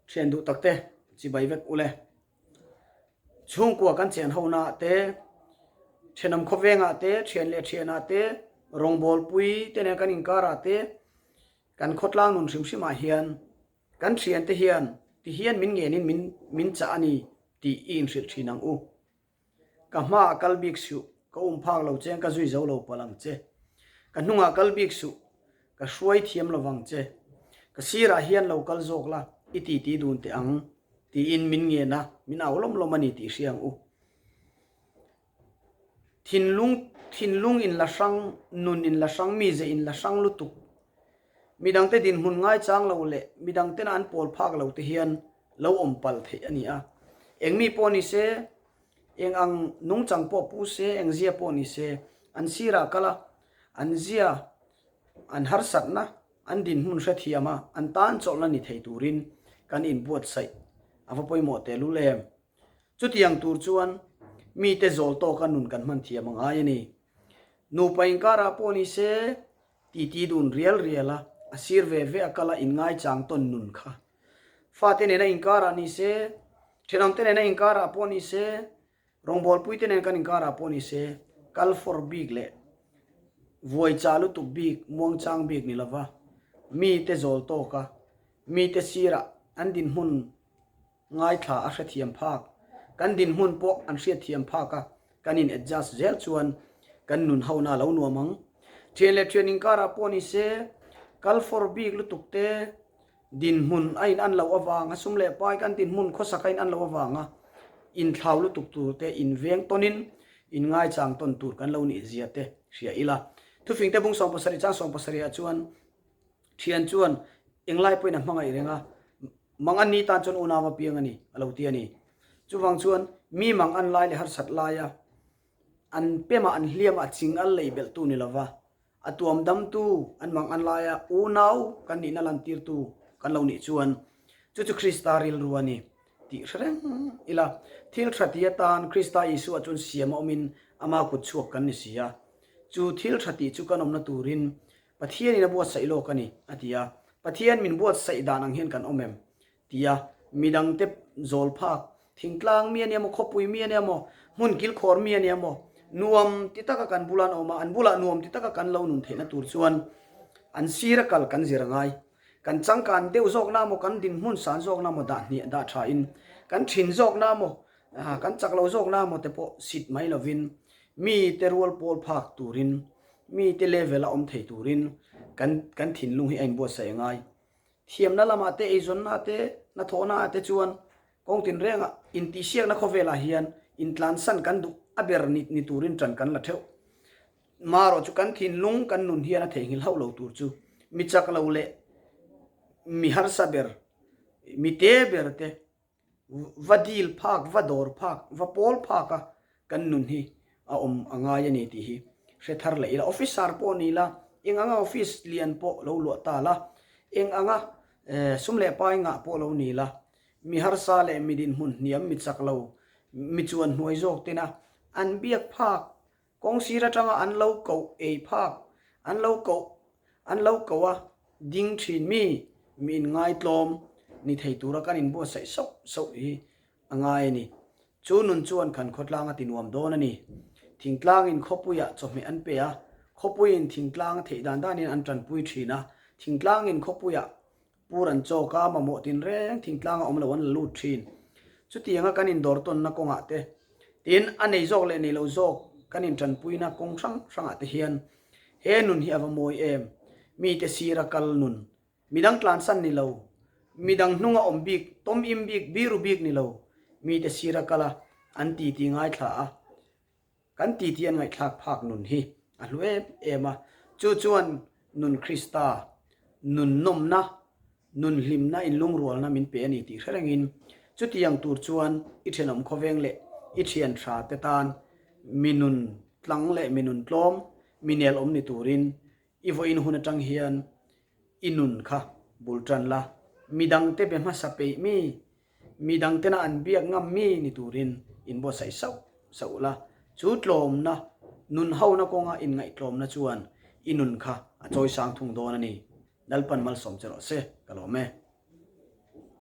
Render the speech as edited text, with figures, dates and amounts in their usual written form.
Thian duh tak te chibai vek ule. Chhungkua kan chen ho naah te, thenawm khawvengah te, thian leh thianah te, rawngbawlpui te nen kan inkarah te, kan khawtlang nun hrim hrimah hian kan thiante hian tihian min ngenin min min chah a ni tih i inhrilh thin ang u. Ka hmaah kal bik suh, ka um phak lo che, ka zui zo lo palh ang che. Ka hnungah kal bik suh, ka hruai thiam lo vang che. Ka sirah hian lo kal zawk la, i titi dun teh ang, tiin min ngen a, min au lawm lawm a ni tih hria ang u. Thinlung, thinlung in la hrang, nun in la hrang, mize in la hrang lutuk. Midangte dinhmun ngaichang lo leh midangtena an pawl phak lo te hian lo awm pal theih a ni a. Eng mi pawh ni se, eng ang nungchang pawh pu se, eng zia pawh ni se, an sirah kal a, an zia, an harsatna, an dinhmun hrethiam a, an tan chawlhna ni thei turin kan inbuatsaih a va pawimawh tehlul em. Chutiang tur chuan mite zawl tawka nun kan hman thiam a ngai a ni. Nupa inkarah pawh ni se, titi dun rial rial a, a sir ve ve a kal a inngaichang tawn nun kha. Fate nena inkarah ni se, thenawmte nena inkarah pawh ni se, rawngbawlpuite nen kan inkarah pawh ni se, kal fawr bik leh vuai cha lutuk bik, muangchang bik ni lova mite zawl tawka mite sirah an dinhmun Ngaithla a hrethiam phak. Kan dinhmun pawh an hriatthiam phak a, kan in adjust zel chuan kan nun hona a lo nuam ang. Thian leh thian inkarah pawh ni se, kal fawr bik lutuk te, dinhmun a in an loh avanga sum leh pai kan dinhmun khawsak a in an loh avanga inthlau lutuk tur te inveng tawnin in ngaichang tawn tur kan lo nih zia te hria ila. Thufingte bung 70 chang 70 ah chuan thian chuan englai pawhin a hmangaih reng a, Mang an ni tan chuan unau a piang a ni, a lo ti a ni. Chuvang chuan mi mang an lai leh harsat laia an pemah an hliamah ching al lei belhtu ni lova, a tuam damtu an mang an laia unau kan nihna lantirtu kan lo nih chuan chu chu Krista rilru a ni tih hre reng ila. Thil tha ti atan Krista Isua chuan siam a awmin ama kut chhuak kan ni si a. Chu thil tha tih chu kan awmna turin Pathianin a buatsaih lawk a ni, a ti a. Pathian min buatsaih dan ang hian kan awm em? ti a. Midangte zawl phak, thingtlang mi a nia maw, khawpui mi a nia maw, hmun kilkhawr mi a nia maw, nuam ti taka kan bula an awm a, an bulah nuam ti taka kan lo nun theihna tur chuan an sira kal kan zir a ngai. Kan changkan deuh zawkna maw, kan dinhmun san zawkna maw dah hniah dah thain, kan thin zawkna maw, kan chak lo zawkna maw te pawh sit mai lovin mite rual pawl phak turin Mite level a awm thei turin kan kan thinlung hi a inbuatsaih a ngai. Thiamna lamah te, eizawnna te, hnathawhna ah te chuan kawng tinrengah intihsiakna khawvelah hian intlansan kan duh a ber ni ni turin ṭan kan la ṭheuh. Marawh chu kan thinlung kan nun hian a theihnghilh hauh lo tur chu mi chak lo leh mi harsa ber, mi te ber te Va dil phak, va dawr phak, va pawl phak a kan nun hi a awm a ngai a ni tih hi hre thar leh ila. Officer pawh ni la, eng anga office lian pawh lo luah ta la, eng anga sum leh pai ngah pawh lo ni la, mi harsa leh mi dinhmun hniam, mi chak lo, mi chuan hnuai zawk tena an biak phak Kawng sir atanga an lo koh ei phak, an lo koh, an lo koh a ding thin mi, mi inngaitlawm ni thei tura kan inbuatsaih sauh sauh hi a ngai a ni. Chu nun chuan kan khawtlang a ti nuam dawn a ni. Thingtlangin khawpuiah chawhmeh an pe a, khawpuiin thingtlang a theih dan danin an tanpui thin a, thingtlangin khawpuiah Pur an chawk a, mamawh tinreng thingtlang a awm lo an la lut thin. Chutianga kan indawr tawnna kawngah te, tin a nei zawk leh nei lo zawk kan intanpuina kawng hrang hrangah te hian he nun hi a va mawi em? Mite sira kal nun, midang tlansan ni lo, midang hnunga awm bik, tawm im bik, biru bik ni lo, mite sira kal a, an titi ngaithla a, Kan titi an ngaihthlak phak nun hi a hlu em em a, chu chuan nun Krista, nun nawmna, nun hlimna, inlungrualna min pe a ni tih hre rengin, chutiang tur chuan i thenawm khawveng leh i thian tha te tan mi nun tlang leh mi nun tlawm, mi nel awm ni turin i vawiin hun atang hian i nun kha bul tan la, midangte be hmasa peih mi Mi dangtena an biak ngam mi ni turin inbuatsaih sauh sauh la, chu tlawmna, nun hona kawnga inngaihtlawmna chuan i nun kha a chawisang thung dawn a ni. Lalpan malsawm che rawh se, ka lawm e.